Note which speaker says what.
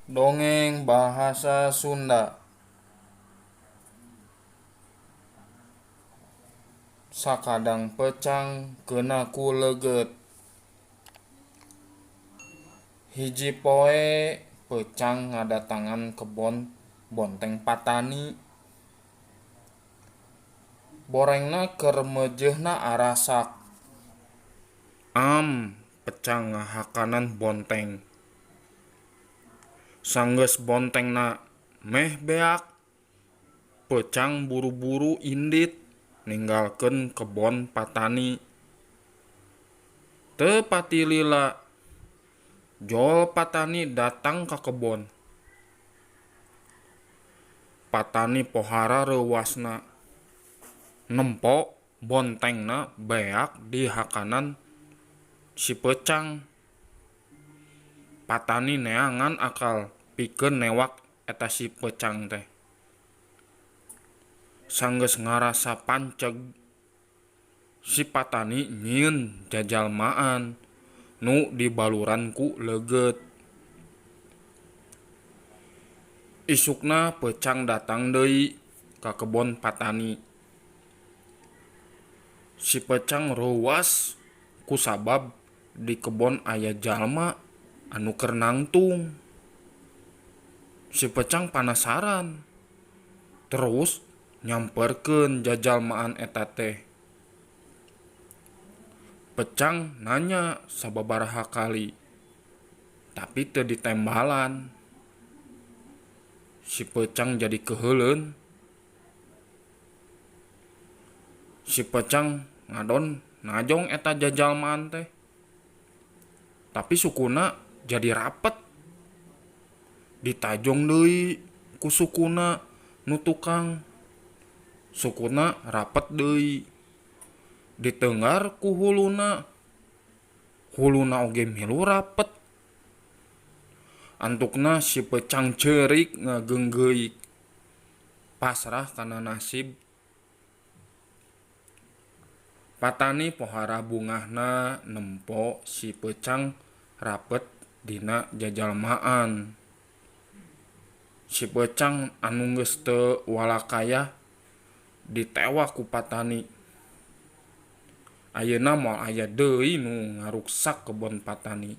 Speaker 1: Dongeng Bahasa Sunda. Sakadang peucang keuna ku leugeut. Hiji poe peucang ngadatangan kebon bonteng patani. Borengna keur meujeuhna arasak. Am pecang ngahakanan bonteng. Sanggeus bontengna meh beak, peucang buru-buru indit ninggalkeun kebon patani. Teu pati lila, jol patani datang ka kebon. Patani pohara reuwasna, nempo bontengna beak di hakanan si peucang. Patani neangan akal pikeun newak eta si peucang teh. Sanggeus ngarasa panceg, si patani nyieun jajalmaan nu dibaluran ku leugeut. Isukna peucang datang deui ka kebon patani. Si peucang reuwas kusabab di kebon aya jalma anu keur nangtung. Si peucang panasaran, terus nyamperkeun jajalmaan eta teh. Peucang nanya sababaraha kali, tapi teu ditembalan. Si peucang jadi keuheuleun. Si peucang ngadon najong eta jajalmaan teh. Tapi sukuna jadi rapet. Ditajong deui ku sukuna nu tukang. Sukuna rapet deui. Ditenggar ku huluna. Huluna oge milu rapet. Antukna si peucang ceurik ngageunggeuyik. Pasrah kana nasib. Patani pohara bungahna nempo si peucang rapet dina jajalmaan. Si peucang anu geus teu walakaya ditewak ku patani. Ayeuna moal aya deui nu ngaruksak kebon patani.